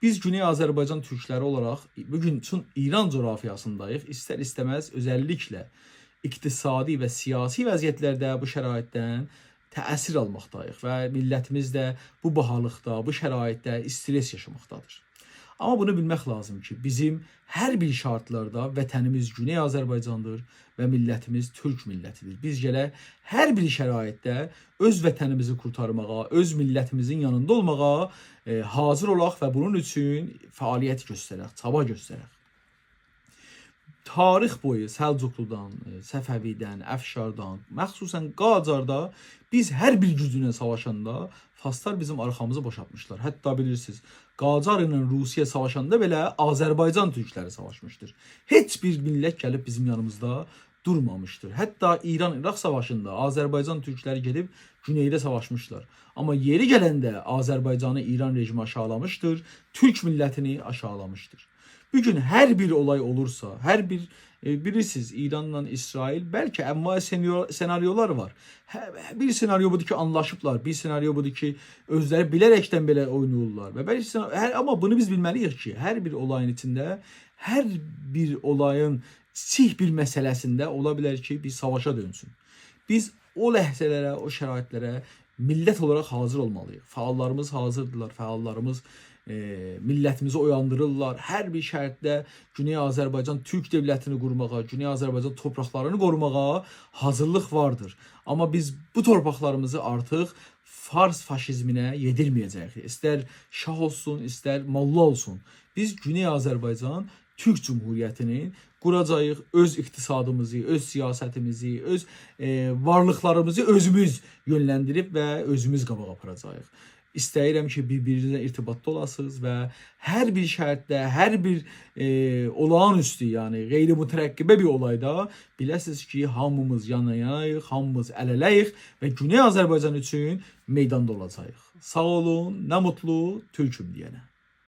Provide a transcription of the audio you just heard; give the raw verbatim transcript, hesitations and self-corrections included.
بیز گونئی آذربایجان تورکلری اولاراق بو گون، چون ایران جغرافیاسینداییق، ایستر-ایسته‌مز اؤزللیکله اقتصادی و سیاسی وضعیتلرده بو شرایطدن تأثیر آلماقداییق و میللتیمیز ده بو باهالیقدا، بو شرایطده استرس یاشاماقدادیر. آمما بونو بیلمک لازیم کی، بیزیم هر بیر شرطلرده وطنیمیز گونئی آذربایجاندیر و میللتیمیز تورک میللتیدیر. بیز گرک هر بیر شرایطده اؤز وطنیمیزی قورتارماغا، اؤز میللتیمیزین یانیندا اولماغا، ائ، حاضر اولاق و بونون اوچون فعالیت گؤسترک، چابا گؤسترک. تاریخ بویو سلجوقلودان، ائ، صفوی‌دن، افشاردان، مخصوصاً قاجاردا بیز هر بیر گوجونن ساواشاندا فارسلار بیزیم آرخامیزی بوشالتمیشلار. حتی بیلیرسینیز، قاجار ایله روسیه ساواشاندا بئله آذربایجان تورکلری ساواشمیشدیر. هئچ بیر میللت گلیب بیزیم یانیمیزدا دورمامیشدیر. حتی ایران-عراق ساواشیندا آذربایجان تورکلری گئدیب گونئیده ساواشمیشلار. آمما یئری گلنده آذربایجانی ایران رژیمی آشاغیلامیشدیر، تورک میللتینی آشاغیلامیشدیر. بو گون هر بیر اولای اولورسا، هر بیر، ائ، بیلیرسینیز، ایرانلا اسرائیل، بلکه انواع سناریو-، سناریولار وار. هه، بیر سناریو بودور کی، آنلاشیبلار، بیر سناریو بودور کی، اؤزلری بیله‌رکدن بئله اویناییرلار. و بلکه سنا-، هر، آمما بونو بیز بیلمه‌لی‌ییک کی، هر بیر اولایین ایچینده، هر بیر اولایین کیچیک بیر مسئله‌سینده اولا بیلر کی، بیر ساواشا دؤنسون. بیز او لحظه‌لره، او شرایطلره میللت اولاراق حاضر اولمالی‌ییق. فعاللاریمیز حاضردیلار، فعاللاریمیز، ائ، میللتیمیزی اویاندیریرلار. هر بیر شرطده گونئی آذربایجان تورک دؤولتینی قورماغا، گونئی آذربایجان تورپاقلارینی قوروماغا حاضرلیق واردیر. آمما بیز بو تورپاقلاریمیزی آرتیق فارس فاشیزمینه یئدیرمه‌یه‌جه‌ییک. ایستر شاه اولسون، ایستر موللا اولسون. بیز گونئی آذربایجان تورک جمهوریتینی قوراجاغیق، اؤز اقتصادیمیزی، اؤز سیاستیمیزی، اؤز، ائ، وارلیقلاریمیزی اؤزوموز یؤنلندیریب و اؤزوموز قاباغا آپاراجاغیق. ایسته‌ییرم کی، بیر-بیرینیزله ارتباطدا اولاسینیز و هر بیر شرطده، هر بیر، ائ، اولاغان‌اوستو، یعنی غیر مترقبه بیر اولایدا بیله‌سینیز کی، هامیمیز یانا-یاناییق، هامیمیز ال-اله‌ییک و گونئی آذربایجان اوچون میداندا اولاجاغیق. ساغ اولون، نه موتلو تورکوم دئینه.